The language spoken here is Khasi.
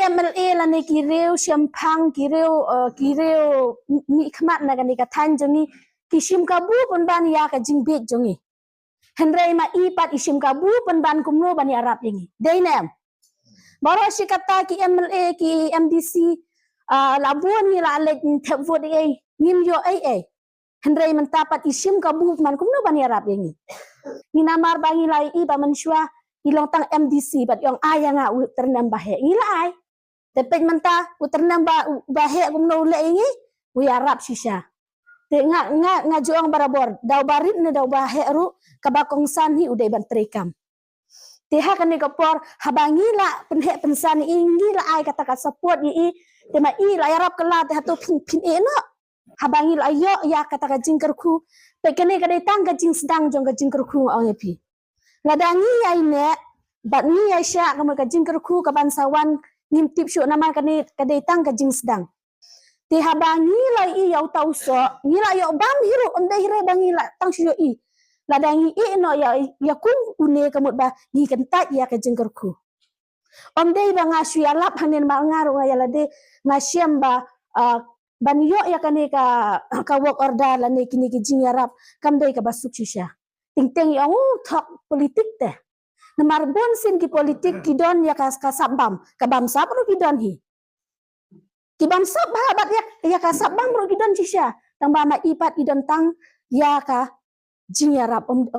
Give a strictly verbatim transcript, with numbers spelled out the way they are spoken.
M L A lane ki riew shemphang, ki riew, uh, ki riew mihkhmat na kane ka thaiñ jong ngi, ki shim kabu pynban ïa ka jingbieit jong ngi. Hynrei ma i pat i shim kabu pynban kumno ban ïarap ïa ngi. Dei ne em? Baroh shi katta ki M L A, ki M D C, uh, la bun ngi la leit thep vote ei, ngim ïoh ei ei. Hynrei mynta pat i shim kabu man kumno ban ïarap ïa ngi. Ngi namar ba ngi la i ba mynshuwa i long tang M D C bad i ong ai ïa nga u tyrnem ba heh. Ngi la ai. Te peit mynta u tyrnem ba, ba heh kumno u leh ïa ngi, u ïarap shisha. Te nga, nga, nga ju ong barabor, da uba rit ne da uba heh ruh, kaba kongsan hi u dei ban treikam. Te ha kane ka por, haba ngi la pynheh pynsan ïa i, ngi la ai kata ka support ïa i, te ma i la ïarap kylla te hato phin, phin ïeh noh. Haba ngi la ïoh ïa kata ka jingkyrkhu, peit kane ka dei tang ka jingsdang jong ka jingkyrkhu nga ong ïa phi. Lada ngi ïai neh, bad ngi ïai shah ka mut ka jingkyrkhu kaban sa wan ngim tip shuh namar kane ka dei tang ka jingsdang. Te haba ngi la i ïa uta u soh, ngi la ïoh bam hi ruh, ym dei hi ruh ba ngi la tang shu ïoh i. Lada ngi i noh ïa, ïa kum une ka mut ba ngi kyntait ïa ka jingkyrkhu. Ym dei ba nga shu ïalap hangne namar nga ruh nga ïa lade nga shem ba, ah, ban ïoh ïa kane ka, ka work order lane kine ki jingïarap kam dei kaba suk shisha. Teng teng i ong u thok politik te. Namar bun sien ki politik ki don ïa ka, ka sap bam, ka bam sap ruh ki don hi. Ki bam sap bha bad ïa, ïa ka sap bam ruh ki don shisha. Tang ba ma i pat i don tang ïa ka jingïarap, ym,